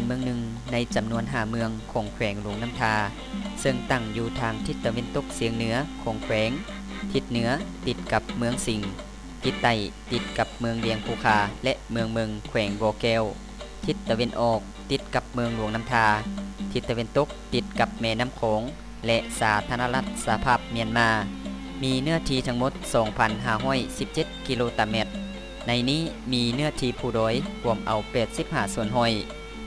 ນເມືອງໜຶ່ງໃນຈຳນວນຫ້າເມືອງຂອງແຂວງຫຼວງນ້ຳທາ, ເຊິ່ງຕັ້ງຢູ່ທາງທິດຕາເວັນຕົກສຽງເໜືອຂອງແຂວງ, ທິດເໜືອຕິດກັບເມືອງສິງ, ທິດໃຕ້ຕິດກັບເມືອງວຽງພູຄາ ແລະ ເມືອງເມິງ ແຂວງບໍ່ແກ້ວ, ທິດຕາເວັນອອກຕິດກັບເມືອງຫຼວງນ້ຳທາ, ທິດຕາເວັນຕົກຕິດກັບແມ່ນ້ຳຂອງ ແລະ ສາທາລະນະລັດສະຫະພາບມຽນມາ, ມີເນື້ອທີ່ທັງໝົດສອງພັນຫ້າຮ້ອຍສິບເຈັດກິໂລຕາແມັດ. ໃນນີ້ມີເນື້ອທີ່ພູດອຍກວມເອົາແປດສິບຫ້າສ່ວນຮ້ອຍ,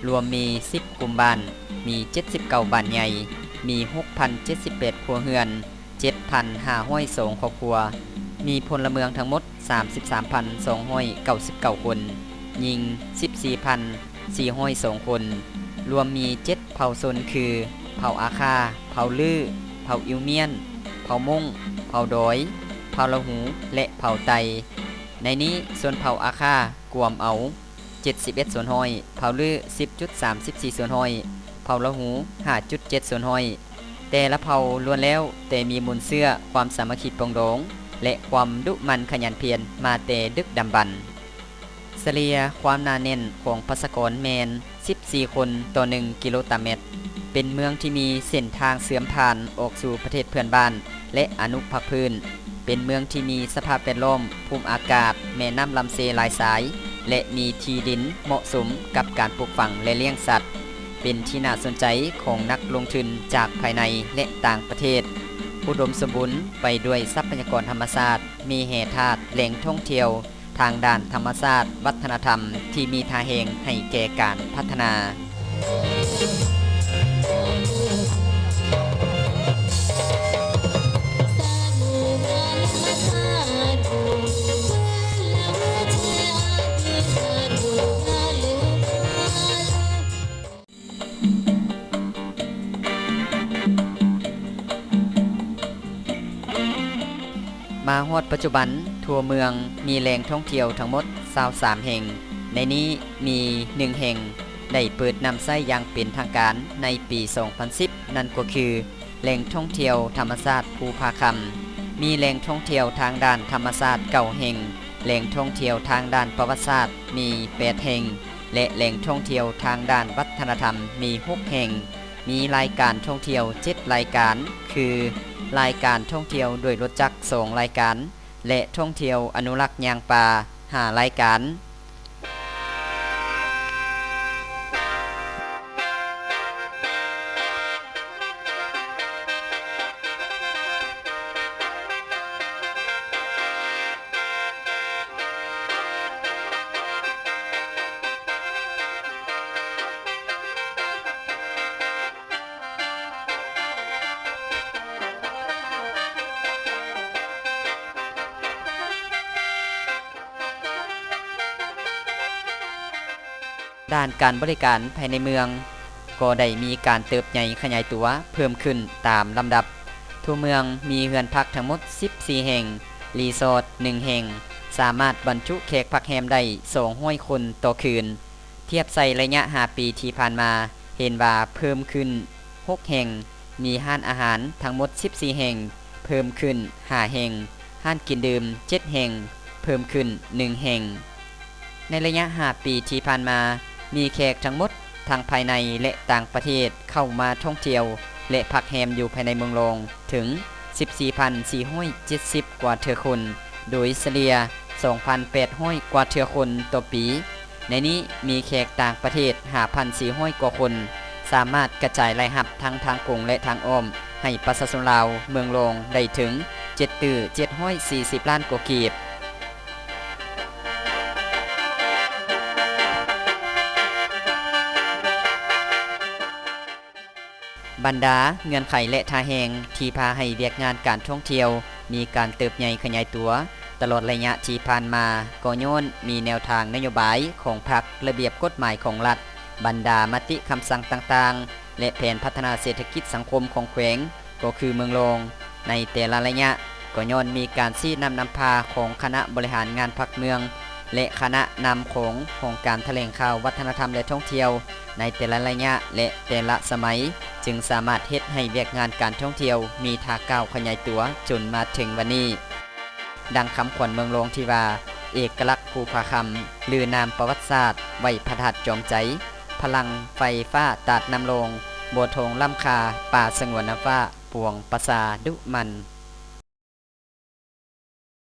ລວມມີສິບກຸ່ມບ້ານ, ມີເຈັດສິບເກົ້າບ້ານໃຫຍ່, ມີຫົກພັນເຈັດສິບແປດຄົວເຮືອນ, ເຈັດພັນຫ້າຮ້ອຍສອງຄອບຄົວ, ມີພົນລະເມືອງທັງໝົດສາມສິບສາມພັນສອງຮ້ອຍເກົ້າສິບເກົ້າຄົນ, ຍິງສິບສີ່ພັນສີ່ຮ້ອຍສອງຄົນ, ລວມມີເຈັດເຜົ່າຊົນຄື ເຜົ່າອາຂ່າ, ເຜົ່າລື້, ເຜົ່າອິວມຽນ, ເຜົ່າມົ້ງ, ເຜົ່າດອຍ, ເຜົ່າລາຫູ ແລະ ເຜົ່າໄຕ. ໃນນີ້ຊົນເຜົ່າອາຂ່າກວມເອົາ ເຈັດສິບເອັດສ່ວນຮ້ອຍ, ເຜົ່າລື້ ສິບຈຸດສາມສິບສີ່ສ່ວນຮ້ອຍ, ເຜົ່າລາຫູ ຫ້າຈຸດເຈັດສ່ວນຮ້ອຍ. ແຕ່ລະເຜົ່າລ້ວນແລ້ວແຕ່ມີມູນເຊື້ອຄວາມສາມັກຄີປອງດອງ ແລະ ຄວາມດຸໝັ່ນຂະຫຍັນພຽນມາແຕ່ດຶກດຳບັນ. ສະເລ່ຍຄວາມໜາແໜ້ນຂອງປະຊາກອນແມ່ນສິບສີ່ຄົນຕໍ່ໜຶ່ງກິໂລຕາແມັດ, ເປັນເມືອງທີ່ມີເສັ້ນທາງເຊື່ອມຜ່ານອອກສູ່ປະເທດເພື່ອນບ້ານ ແລະ ອະນຸພາກພື້ນ, ເປັນເມືອງທີ່ມີສະພາບແວດລ້ອມ, ພູມອາກາດ, ແມ່ນ້ຳລຳເຊຫຼາຍສາຍ ແລະ ມີທີ່ດິນເໝາະສົມກັບການປູກຝັງ ແລະ ລ້ຽງສັດ, ເປັນທີ່ໜ້າສົນໃຈຂອງນັກລົງທຶນຈາກພາຍໃນ ແລະ ຕ່າງປະເທດ, ອຸດົມສົມບູນໄປດ້ວຍຊັບພະຍາກອນທຳມະຊາດ, ມີແຮ່ທາດ, ແຫຼ່ງທ່ອງທ່ຽວ ທາງດ້ານທຳມະຊາດ, ວັດທະນະທຳທີ່ມີທ່າແຮງໃຫ້ແກ່ການພັດທະນາ. ມາຮອດປັດຈຸບັນ, ທົ່ວເມືອງມີແຫຼ່ງທ່ອງທ່ຽວທັງໝົດຊາວສາມແຫ່ງ, ໃນນີ້ມີໜຶ່ງແຫ່ງໄດ້ເປີດນຳໃຊ້ຢ່າງເປັນທາງການໃນປີສອງພັນສິບ ນັ້ນກໍຄື ແຫຼ່ງທ່ອງທ່ຽວທຳມະຊາດພູຜາຄຳ, ມີແຫຼ່ງທ່ອງທ່ຽວທາງດ້ານທຳມະຊາດເກົ້າແຫ່ງ, ແຫຼ່ງທ່ອງທ່ຽວທາງດ້ານປະຫວັດສາດມີແປດແຫ່ງ ແລະ ແຫຼ່ງທ່ອງທ່ຽວທາງດ້ານວັດທະນະທຳມີຫົກແຫ່ງ, ມີລາຍການທ່ອງທ່ຽວເຈັດລາຍການ ຄື ລາຍການທ່ອງທ່ຽວດ້ວຍລົດຈັກສອງລາຍການ ແລະ ທ່ອງທ່ຽວອະນຸລັກຍ່າງປ່າຫ້າລາຍການ. ດ້ານການບໍລິການພາຍໃນເມືອງກໍໄດ້ມີການເຕີບໃຫຍ່ຂະຫຍາຍຕົວເພີ່ມຂຶ້ນຕາມລຳດັບ. ທົ່ວເມືອງມີເຮືອນພັກທັງໝົດສິບສີ່ແຫ່ງ, ຣີສອດໜຶ່ງແຫ່ງ, ສາມາດບັນຈຸແຂກພັກແຮມໄດ້ສອງຮ້ອຍຄົນຕໍ່ຄືນ. ທຽບໃສ່ໄລຍະຫ້າປີທີ່ຜ່ານມາ, ເຫັນວ່າເພີ່ມຂຶ້ນຫົກແຫ່ງ, ມີຮ້ານອາຫານທັງໝົດສິບສີ່ແຫ່ງ, ເພີ່ມຂຶ້ນຫ້າແຫ່ງ, ຮ້ານກິນດື່ມເຈັດແຫ່ງ, ເພີ່ມຂຶ້ນໜຶ່ງແຫ່ງ. ໃນໄລຍະຫ້າປີທີ່ຜ່ານມາ, ມີແຂກທັງໝົດທັງພາຍໃນ ແລະ ຕ່າງປະເທດເຂົ້າມາທ່ອງທ່ຽວ ແລະ ພັກແຮມຢູ່ພາຍໃນເມືອງລອງເຖິງສິບສີ່ພັນສີ່ຮ້ອຍເຈັດສິບກວ່າເທື່ອຄົນ, ໂດຍສະເລ່ຍສອງພັນແປດຮ້ອຍກວ່າເທື່ອຄົນຕໍ່ປີ. ໃນນີ້ມີແຂກຕ່າງປະເທດຫ້າພັນສີ່ຮ້ອຍກວ່າຄົນ, ສາມາດກະຈາຍລາຍຮັບທັງທາງກົງ ແລະ ທາງອ້ອມໃຫ້ປະຊາຊົນລາວເມືອງລອງໄດ້ເຖິງເຈັດຕື້ເຈັດຮ້ອຍສີ່ສິບລ້ານກວ່າກີບ. ບັນດາເງື່ອນໄຂ ແລະ ທ່າແຮງທີ່ພາໃຫ້ວຽກງານການທ່ອງທ່ຽວມີການເຕີບໃຫຍ່ຂະຫຍາຍຕົວຕະຫຼອດໄລຍະທີ່ຜ່ານມາ, ກໍຍ້ອນມີແນວທາງນະໂຍບາຍຂອງພັກ, ລະບຽບກົດໝາຍຂອງລັດ, ບັນດາມະຕິຄຳສັ່ງຕ່າງໆ ແລະ ແຜນພັດທະນາເສດຖະກິດສັງຄົມຂອງແຂວງ ກໍຄືເມືອງລອງ. ໃນແຕ່ລະໄລຍະ ກໍຍ້ອນມີການຊີ້ນຳນຳພາຂອງຄະນະບໍລິຫານງານພັກເມືອງ ແລະ ຄະນະນຳຂອງຫ້ອງການຖະແຫຼງຂ່າວ, ວັດທະນະທຳ ແລະ ທ່ອງທ່ຽວ ໃນແຕ່ລະໄລຍະ ແລະ ແຕ່ລະສະໄໝ, ຈຶ່ງສາມາດເຮັດໃຫ້ວຽກງານການທ່ອງທ່ຽວມີທ່າກ້າວຂະຫຍາຍຕົວຈົນມາເຖິງວັນນີ້. ດັ່ງຄຳຂວັນເມືອງລອງທີ່ວ່າ, ເອກະລັກພູຜາຄຳ, ລືນາມປະຫວັດສາດ, ໄຫວ້ພະທາດຈອມໃຈ, ປ ພະລັງໄຟຟ້າຕາດນ້ຳໂລງ, ບົວໂທງລ້ຳຄ່າ, ປ່າສະຫງວນນ້ຳຟ້າ, ປວງປະສາດຸໝັ່ນ.